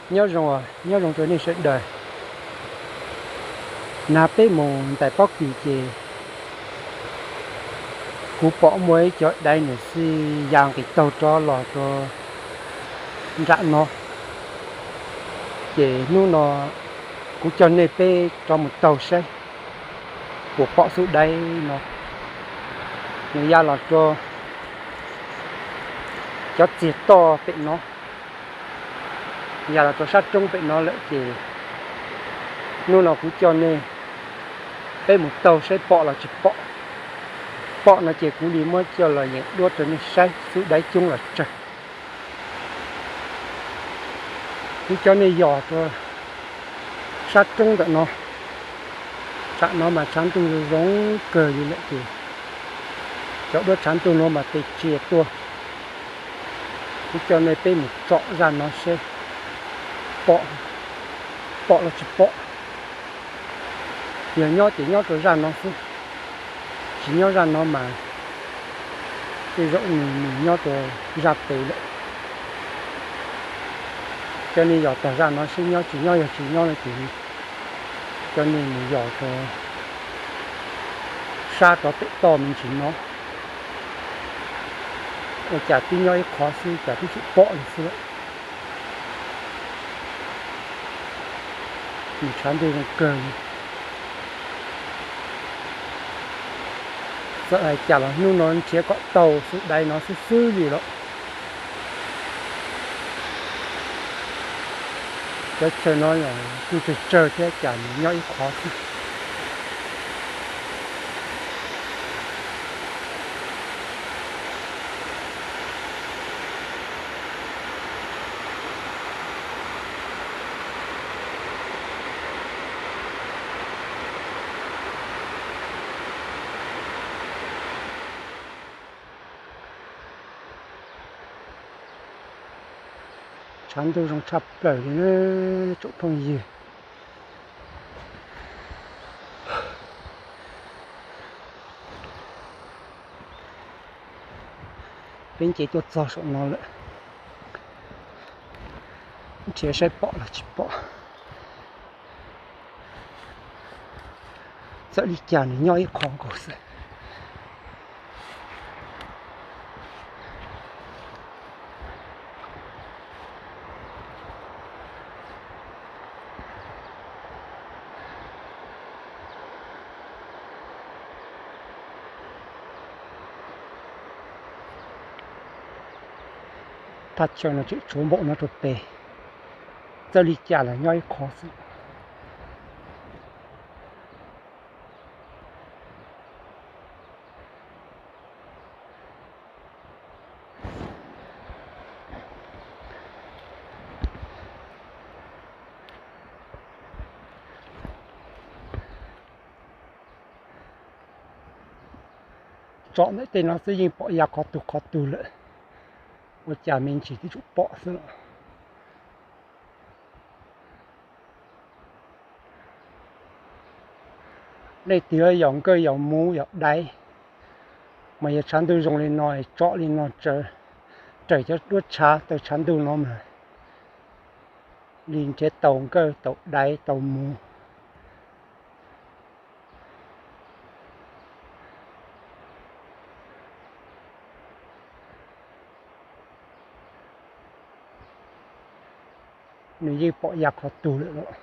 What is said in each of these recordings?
Nyob zoo, nyob zoo rau nej sawv daws. Nag peb mus ntais pob kws ces kuv pom muaj ib cov daiv nws xij ya nqis taug rov los rau nram no. Ces hnub no kuv coj nej peb rov mus taug saib puas pom xub daiv no. Nws ya los rau cov txiag toj pem no, ya los rau sab roob pem no lawm ces hnub no kuv coj nej peb mus taug saib pom los tsis pom. Pom no ces kuv li muab coj los yeem duab rau nej saib xub daiv coob los tsawg. Kuv coj nej yos rau sab roob ntawm no. Tsam no mas tshav ntuj zoo zoo kawg li lawm ces cov duab tshav ntuj no mas tes tsia tuaj. Kuv coj nej peb mus tsom zaj no seb pom, pom los tsis pom. Yog nyob ces nyob rau zaj no xwb, tsis nyob zaj no mas tej zaum nws mus nyob rau zaj pem lawm. Coj nej yos tag zaj no seb nyob tsis nyob, yog tsis nyob no ces coj nej mus yos rau sab rov pem toj me ntsis no. Ua cas twb nyob ib qho xwb cas twb tsis pom li xwb lawm. Nws tshav ntuj zoo kawg li. Txawm hais cas los hnub no nrhiav kom tau xub daiv no xwb xwb li lawm. Cov chaw no kuj tsawg tsawg thiab cas nws nyob ib qho xwb. Tshav ntuj zoo tshaj plaws li na tsoom phooj ywg. Peb nce tuaj txog saum no lawm, nrhiav saib pom los tsis pom. Txawm li cas nws nyob ib qho nkaus xwb. Thaj chaw no tseem tshuav npaum no rau pem, txawm li cas los nyob ib qho xwb. Tsom ntawm tej no xwb yeej pom ya qhov tug qhov tug lawm, ua cas me ntsis twb tsuas pom xwb los. Leej twg yog nkawj yog muv yog daiv, mas yog tshav ntuj zoo li no, tsom li no, raws cov duab tshav taw tshav ntuj no mas li nrhiav tau nkawj tau daiv tau muv. Nws yeej pom ya qhov tug lawm los.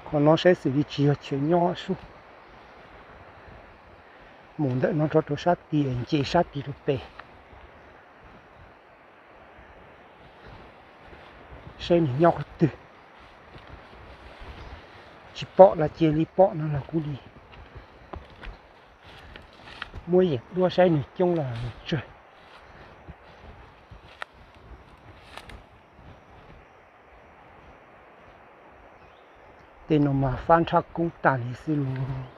Qhov no saib xws li tsis yog chaw nyob sub. Mus ntawm no rov rau sab tid, nce sab tid rau pem, saib nws nyob qhov twg. Tsis pom los cia li, pom no los kuj li muab yeem duab saib nws coob los nws tsawg. Tej no mas fab nrhab koob tag li xwb los.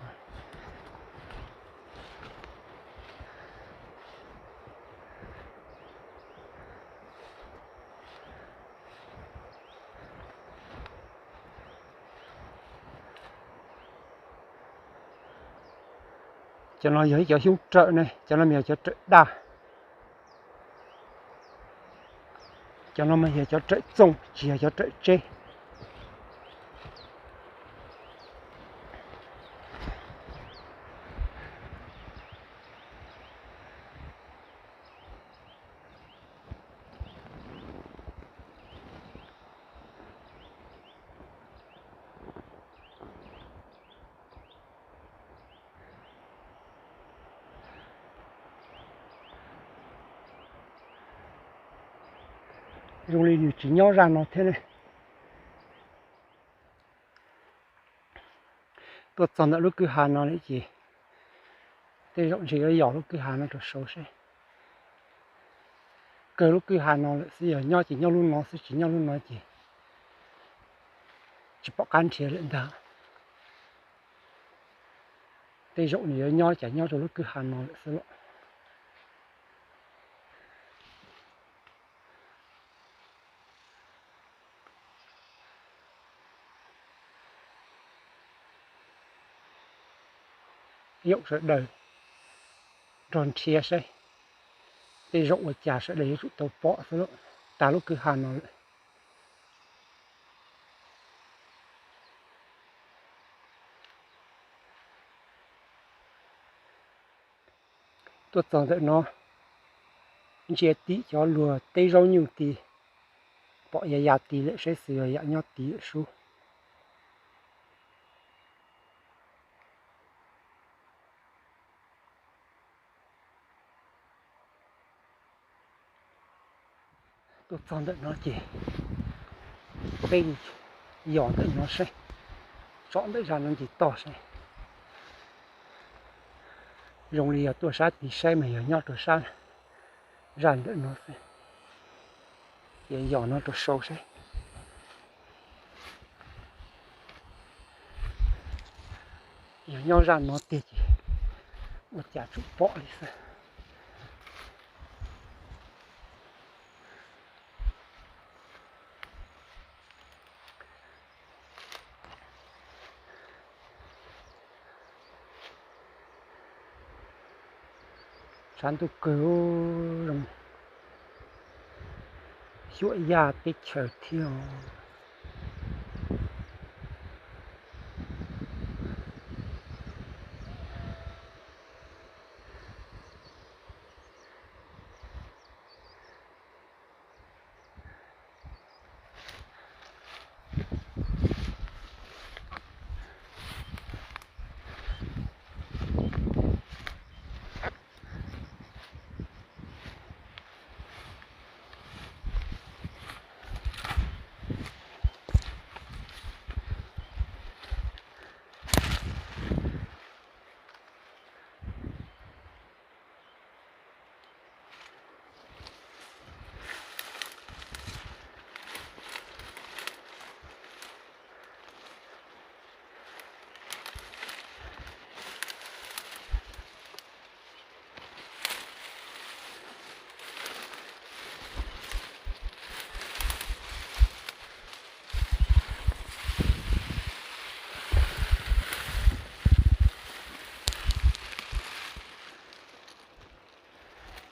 Cov no yog ib cov xyoob rawm ne, cov no mas yog cov rawm daj. Cov no mas yog cov rawm txooj, tsis yog cov rawm tseb. Zoo li nws tsis nyob zaj no thiab ne. Tuaj txog ntawm lub kwj ha no lawm ces tej zaum ntshe yuav yos lub kwj ha no rau saud seb. Kawg lub kwj ha no lawm xwb, yog nyob ces nyob lub no xwb, tsis nyob lub no ces tsis pom qab nrhiav lawm ntag. Tej zaum nws yuav nyob cas nyob rau lub kwj ha no lawm xwb los. Yaum sawv daws nrog nrhiav saib, tej zaum ua cas sawv daws yuav tsum tau pom xwb lauj, tag lub kwj ha no lawm. Tuaj txog ntawm no, ntsia tim cov luag teb zaub nyuj tid, pom ya ya tid lawm, saib xyov yog yam nyob tid lawm sub. Tuaj txog ntawm no ces peb yos ntawm no seb, tsom ntawm zaj no ntsis toj seb. Zoo li yog tuaj sab tid saib mas yog nyob rau sab zaj ntawm no xwb. Ces yos no rau saud seb. Yog nyob zaj no tiag ces ua cas tsum pom li xwb. Tshav ntuj kawg, zoo xyuam yaj teb chaws thiab.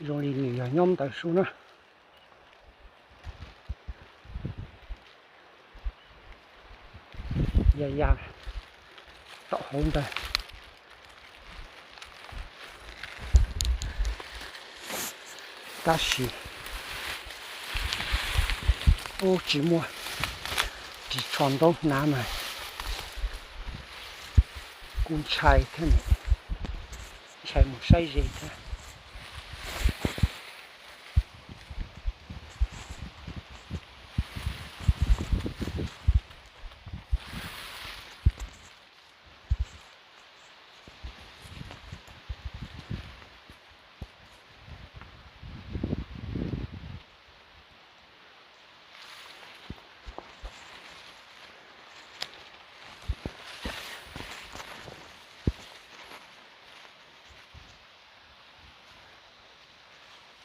Zoo li nws yog nyob ntawd sub na. Ya ya tom hauv ntawd. Tab sis ub tsis muaj ris tsho ntaub hnav mas kuj ntshai thiab, ntshai mus saib ze thiab.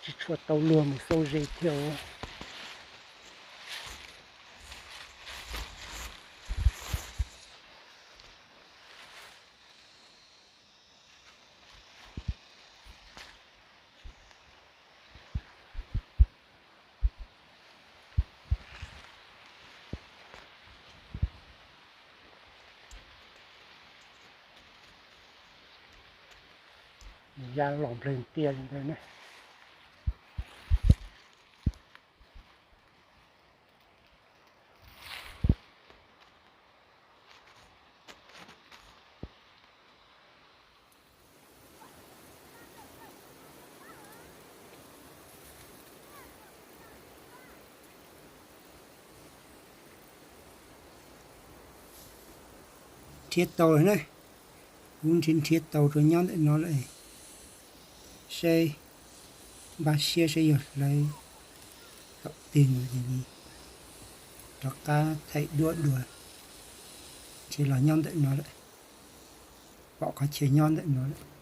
Tsis tshua tau luag mus xauj ze thiab os. Ya los nplawg tiag li ntawd ne. Nrhiav tau lawm na, kuv nrhiav nrhiav tau rau nyob ntawm no lawm. Seb, npaj siab seb yog hlawv thaum twg no ces rov qab thaij duab dua. Nrhiav los nyob ntawm no lawm, pom qhov chaw nyob ntawm no lawm.